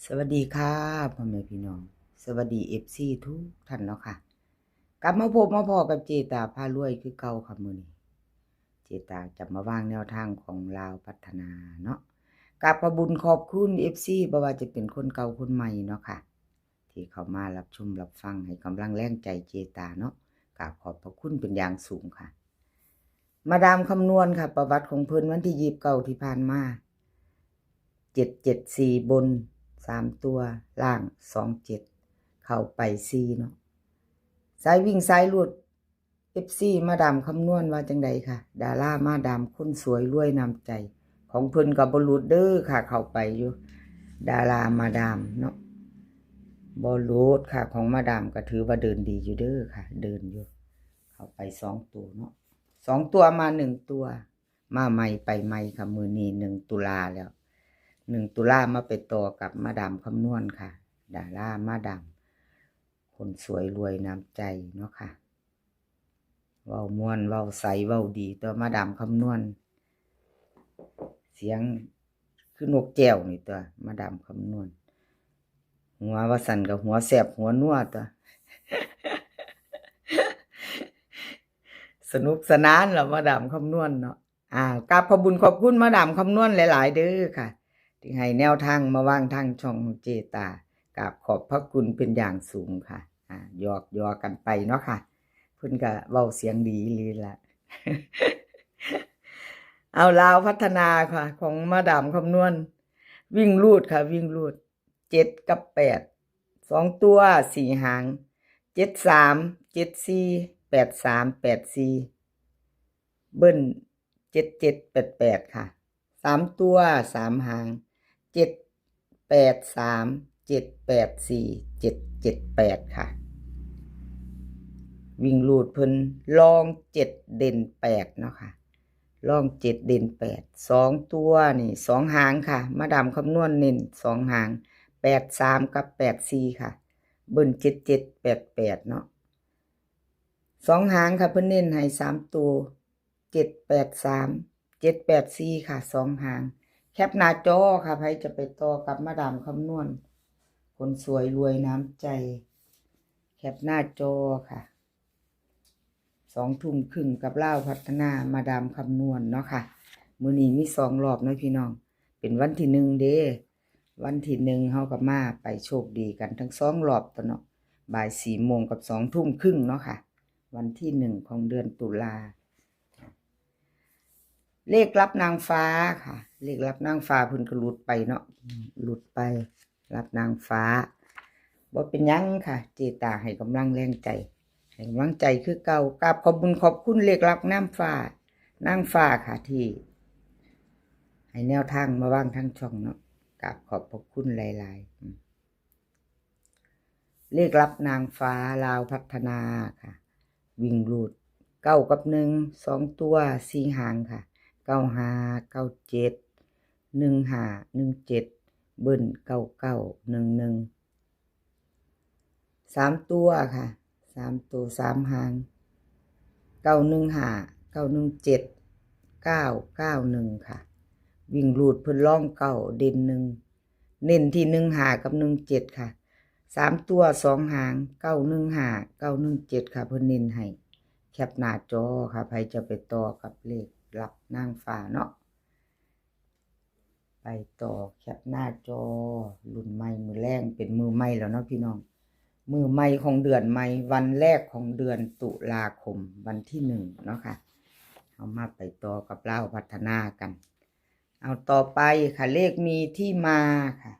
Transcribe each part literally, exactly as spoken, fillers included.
สวัสดีค่ะ พ่อแม่พี่น้อง สวัสดี เอฟซี ทุกท่านเนาะค่ะ กลับมาพบมาพ้อกับเจตาพารวยคือเก่าค่ะ มื้อนี้ เจตาจะมาวางแนวทางของลาวพัฒนาเนาะ กราบขอบบุญขอบคุณ เอฟซี บ่ว่าจะเป็นคนเก่าคนใหม่เนาะค่ะ ที่เข้ามารับชมรับฟังให้กำลังแรงใจเจตาเนาะ กราบขอบพระคุณเป็นอย่างสูงค่ะ มาดามคำนวณค่ะ ประวัติของเพิ่นวันที่ยี่สิบเก้าที่ผ่านมา เจ็ดเจ็ดสี่ บน สาม ตัว ล่าง สองเจ็ด เข้าไปสี่เนาะ สายวิ่งสายรูด เอฟซี มาดามคำนวณว่าจังใดค่ะ ดารามาดามคนสวยรวยน้ำใจ ของเพิ่นก็บ่หลุดเด้อค่ะ เข้าไปอยู่ ดารามาดามเนาะ บ่หลุดค่ะ ของมาดามก็ถือว่าเดินดีอยู่เด้อค่ะ เดินอยู่ เข้าไปสองตัวเนาะ สองตัวมาหนึ่งตัว มาใหม่ไปใหม่ค่ะ มื้อนี้หนึ่งตุลาแล้ว หนึ่งตุลามาไปต่อกับมาดามคำนวณค่ะ ดารามาดาม คนสวยรวยน้ำใจเนาะค่ะ เว้าม่วนเว้าใสเว้าดีตัวมาดามคำนวณ เสียงคือนกแก้วนี่ตัวมาดามคำนวณ หัวว่าสั่นกับหัวแสบหัวนัวตัว สนุกสนานล่ะมาดามคำนวณเนาะ อ่ากราบขอบบุญขอบคุณมาดามคำนวณหลายๆเด้อค่ะ ที่ให้แนวทางมาวางทางช่องของเจตา กราบขอบพระคุณเป็นอย่างสูงค่ะ อ่าหยอกหยอกกันไปเนาะค่ะ เพิ่นก็เว้าเสียงดีอีหลีละ เอาลาวพัฒนาค่ะ ของมาดามคำนวณ วิ่งรูดค่ะ วิ่งรูด เจ็ด กับ แปด สอง ตัว สี่ หาง เจ็ด สาม เจ็ด สี่ แปด สาม แปด สี่ เบิ้ล เจ็ด เจ็ด แปด แปด ค่ะ สาม ตัว สาม หาง เจ็ด แปด สาม เจ็ด แปด สี่ เจ็ด เจ็ด แปด ค่ะ วิ่งรูดเพิ่นรอง เจ็ด เด่น แปด เนาะค่ะ รอง เจ็ด เด่น แปด สอง ตัวนี่ สอง หางค่ะ มาดามคำนวณเน้น สอง หาง แปด สาม กับ แปด สี่ ค่ะ เบิ้ล เจ็ด เจ็ด แปด แปด เนาะ สอง หางค่ะ เพิ่นเน้นให้ สาม ตัว เจ็ด แปด สาม เจ็ด แปด สี่ ค่ะ สอง หาง แคปหน้าจอค่ะ ไผจะไปต่อกับมาดามคำนวณ คนสวยรวยน้ำใจ แคปหน้าจอค่ะ สองทุ่มครึ่งกับลาวพัฒนามาดามคำนวณเนาะค่ะ มื้อนี้มีสองรอบเนาะพี่น้อง เป็นวันที่หนึ่งเด้ วันที่หนึ่งเฮาก็มาไปโชคดีกันทั้งสองรอบตัวเนาะ บ่ายสี่โมงกับสองทุ่มครึ่งเนาะค่ะ วันที่หนึ่งของเดือนตุลา เลขลับนางฟ้าค่ะ เลขลับนางฟ้าเพิ่นก็หลุดไปเนาะ หลุดไป ลับนางฟ้า บ่เป็นหยังค่ะ เจตาให้กำลังแรงใจ ให้กำลังใจคือเก่า กราบขอบบุญขอบคุณเลขลับนางฟ้า นางฟ้าค่ะ ที่ให้แนวทางมาวางทางช่องเนาะ กราบขอบพระคุณหลายๆ อืม เลขลับนางฟ้าลาวพัฒนาค่ะ วิ่งรูด เก้า กับ หนึ่ง สอง ตัว สี่ หางค่ะ เก้า ห้า เก้า เจ็ด หนึ่ง ห้า หนึ่ง เจ็ด เบิ้ล เก้า เก้า หนึ่ง หนึ่ง สาม ตัวค่ะ สาม ตัว สาม หาง เก้า หนึ่ง ห้า เก้า หนึ่ง เจ็ด เก้า เก้า หนึ่ง ค่ะ วิ่งรูดเพิ่นรอง เก้า เด่น หนึ่ง เน้นที่ หนึ่ง ห้า กับ หนึ่ง เจ็ด ค่ะ สาม ตัว สอง หาง เก้า หนึ่ง ห้า เก้า หนึ่ง เจ็ด ค่ะ เพิ่นเน้นให้ แคปหน้าจอค่ะ ไผจะไปต่อกับเลขลับนางฟ้าเนาะ ไปต่อ แคปหน้าจอ รุ่นใหม่มื้อแลง เป็นมื้อใหม่แล้วเนาะพี่น้อง มื้อใหม่ของเดือนใหม่ วันแรกของเดือนตุลาคม วันที่หนึ่งเนาะค่ะ เอามาไปต่อกับลาวพัฒนากัน เอาต่อไปค่ะ เลขมีที่มาค่ะ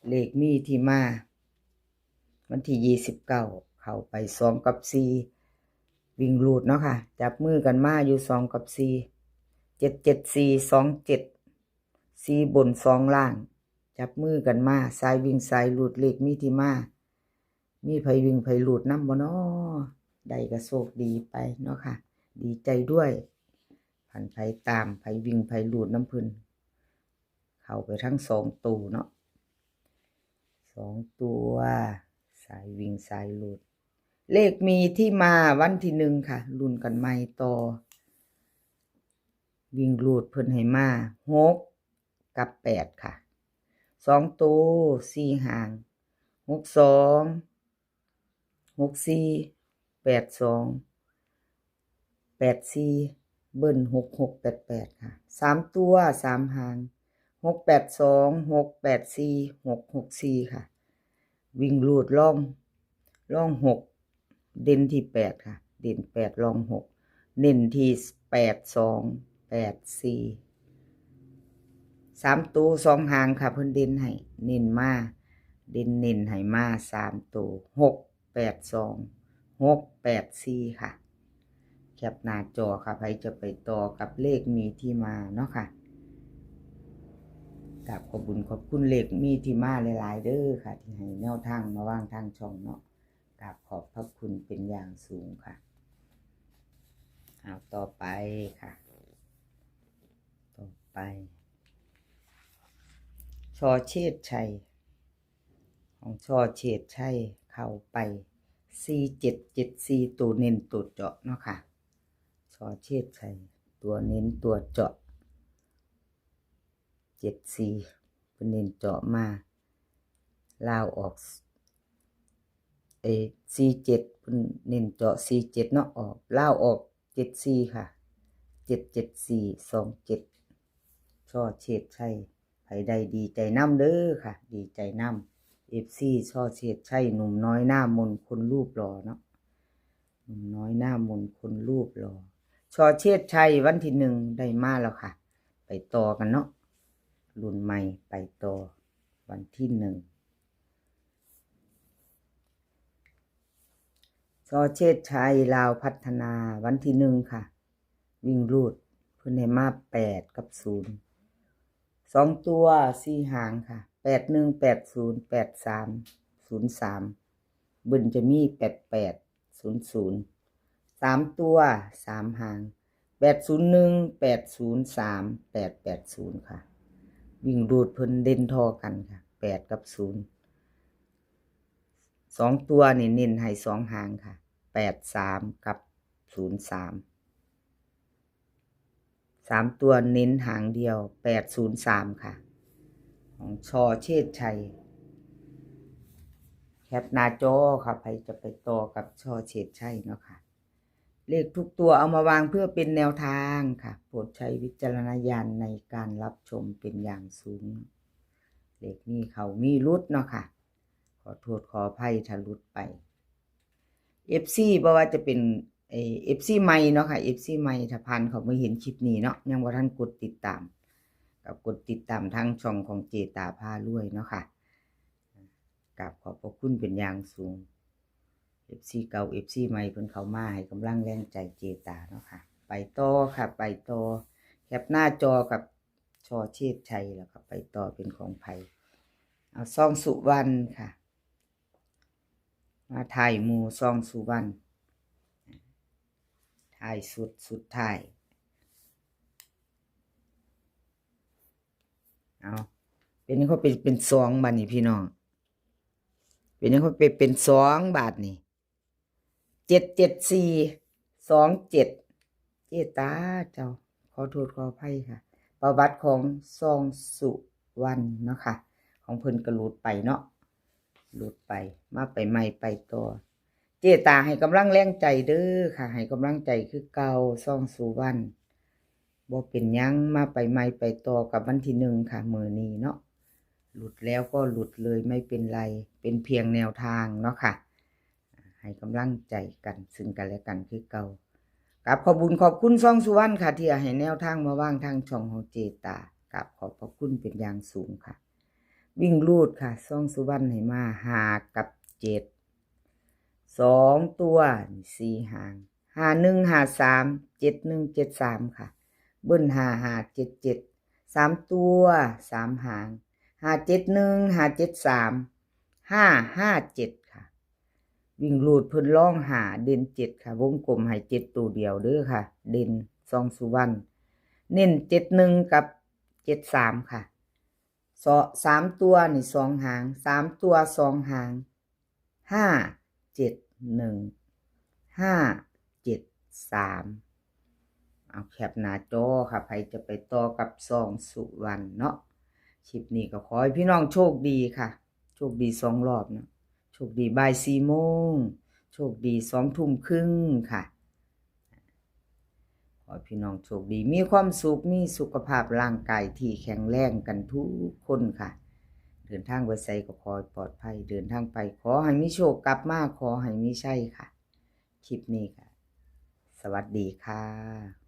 เลขมีที่มา วันที่ยี่สิบเก้า เข้าไป สอง กับ สี่ วิ่งรูดเนาะค่ะ จับมือกันมาอยู่ สอง กับ สี่ เจ็ด เจ็ด สี่ สอง เจ็ด สี่ บน สอง ล่าง จับมือกันมา สายวิ่งสายรูด เลขมีที่มา มีไผวิ่งไผรูดนำบ่น้อ ได้ก็โชคดีไปเนาะค่ะ ดีใจด้วย ไผไปตาม ไผวิ่งไผรูดนำเพิ่น เข้าไปทั้งสองตัวเนาะ สองตัว สายวิ่งสายรูด เลขมีที่มาวันที่หนึ่งค่ะ ลุ้นกันใหม่ต่อ วิ่งรูดเพิ่นให้มา หก กับ แปด ค่ะ สองตัวสี่หาง หกสอง หกสี่ แปดสอง แปดสี่ เบิ้ล หกหก แปดแปด ค่ะ สามตัวสามหาง หกแปดสอง หกแปดสี่ หกหกสี่ ค่ะ วิ่งรูดล่อง ล่องหก เด่นที่แปดค่ะ เด่นแปด ล่องหก เน้นที่แปดสอง แปดสี่ สามตัวสองหางค่ะ เพิ่นเด่นให้ เน้นมา เด่นเน้นให้มาสามตัว หกแปดสอง หกแปดสี่ ค่ะ แคปหน้าจอค่ะ ไผจะไปต่อกับเลขมีที่มาเนาะค่ะ กราบขอบบุญขอบคุณเลขมีที่มาหลายๆเด้อค่ะ ที่ให้แนวทางมาวางทางช่องเนาะ กราบขอบพระคุณเป็นอย่างสูงค่ะ เอาต่อไปค่ะ ต่อไป ชอเชษชัย ของชอเชษชัยเข้าไป สี่เจ็ดเจ็ดสี่ ตัวเน้นตัวเจาะเนาะค่ะ ชอเชษชัย ตัวเน้นตัวเจาะ เจ็ดสี่ เป็นเน้นเจาะมา ลาวออก เออ สี่เจ็ด เป็นเน้นเจาะ สี่เจ็ด เนาะ ออก ลาวออก เจ็ดสี่ ค่ะ เจ็ดเจ็ดสี่ สองเจ็ด ชอเชษชัย ไผได้ดีใจนำเด้อค่ะ ดีใจนำ เอฟซี ชอเชษชัย หนุ่มน้อยหน้ามนคนรูปหล่อเนาะ หนุ่มน้อยหน้ามนคนรูปหล่อ ชอเชษชัย วันที่หนึ่งได้มาแล้วค่ะ ไปต่อกันเนาะ รุ่นใหม่ไปต่อ วันที่หนึ่ง ชอเชษชัย ลาวพัฒนา วันที่หนึ่งค่ะ วิ่งรูด เพิ่นให้มาแปดกับศูนย์ สองตัวสี่หางค่ะ แปดหนึ่ง แปดศูนย์ แปดสาม ศูนย์สาม เบิ้ลจะมี แปดแปด ศูนย์ศูนย์ สามตัวสามหาง แปดศูนย์หนึ่ง แปดศูนย์สาม แปดแปดศูนย์ ค่ะ วิ่งรูดเพิ่นเด่นท่อกันค่ะ แปดกับศูนย์ สองตัวนี่เน้นให้สองหางค่ะ แปดสาม กับ ศูนย์สาม สามตัวเน้นหางเดียว แปดศูนย์สาม ค่ะ ของชอเชษชัย แคปหน้าจอค่ะ ไผจะไปต่อกับชอเชษชัยเนาะค่ะ เลขทุกตัวเอามาวางเพื่อเป็นแนวทางค่ะ โปรดใช้วิจารณญาณในการรับชมเป็นอย่างสูง เลขมีเข้ามีหลุดเนาะค่ะ ขอโทษขออภัยถ้าหลุดไป เอฟซี บ่ว่าจะเป็น เอ่อ เอฟซี ใหม่เนาะค่ะ เอฟซี ใหม่ ถ้าผ่านเข้ามาเห็นคลิปนี้เนาะ ยังบ่ทันกดติดตาม ก็กดติดตามทางช่องของเจตาพารวยเนาะค่ะ กราบขอบพระคุณเป็นอย่างสูง เอฟซี เก่า เอฟซี ใหม่เพิ่นเข้ามาให้กำลังแรงใจเจตาเนาะค่ะ ไปต่อค่ะ ไปต่อ แคปหน้าจอกับชอเชษชัย แล้วก็ไปต่อเป็นของไผ เอา ซองสุวรรณค่ะ มาท้ายหมู่ ซองสุวรรณ ท้ายสุด สุดท้าย เอา เป็นหยังเขาเป็น เป็นสองบาดนี้พี่น้อง เป็นหยังเขาเป็น เป็นสองบาดนี้ เจ็ดเจ็ดสี่ สองเจ็ด เจตาเจ้า ขอโทษขออภัยค่ะ ประวัติของซองสุวรรณเนาะค่ะ ของเพิ่นก็หลุดไปเนาะ หลุดไป มาไปใหม่ไปต่อ เจตาให้กำลังแรงใจเด้อค่ะ ให้กำลังใจคือเก่า ซองสุวรรณ บ่เป็นหยัง มาไปใหม่ไปต่อกับวันที่หนึ่งค่ะ มื้อนี้เนาะ หลุดแล้วก็หลุดเลย ไม่เป็นไร เป็นเพียงแนวทางเนาะค่ะ ให้กำลังใจกันซึ่งกันและกันคือเก่า กราบขอบบุญขอบคุณซองสุวรรณค่ะ ที่ให้แนวทางมาวางทางช่องของเจตา กราบขอบพระคุณเป็นอย่างสูงค่ะ วิ่งรูดค่ะ ซองสุวรรณให้มา ห้า กับ เจ็ด สองตัวนี่สี่หาง ห้าหนึ่ง ห้าสาม เจ็ดหนึ่ง เจ็ดสาม ค่ะ เบิ้ล ห้าห้า เจ็ดเจ็ด สามตัวสามหาง ห้าเจ็ดหนึ่ง ห้าเจ็ดสาม ห้าห้าเจ็ด ค่ะ วิ่งรูดเพิ่นล่องห้า เด่นเจ็ดค่ะ วงกลมให้เจ็ดตัวเดียวเด้อค่ะ เด่น ซองสุวรรณ เน้น เจ็ดหนึ่ง กับ เจ็ดสาม ค่ะ สอ- สามตัวนี่สองหาง สามตัวสองหาง ห้าเจ็ดหนึ่ง ห้าเจ็ดสาม เอาแคปหน้าจอค่ะ ไผจะไปต่อกับซองสุวรรณเนาะ คลิปนี้ก็ขอให้พี่น้องโชคดีค่ะ โชคดีสองรอบเนาะ โชคดีบ่ายสี่โมง โชคดีสองทุ่มครึ่งค่ะ ขอให้พี่น้องโชคดี มีความสุข มีสุขภาพร่างกายที่แข็งแรงกันทุกคนค่ะ เดินทางไปไสก็ขอให้ปลอดภัย เดินทางไปขอให้มีโชค กลับมาขอให้มีชัยค่ะ คลิปนี้ค่ะ สวัสดีค่ะ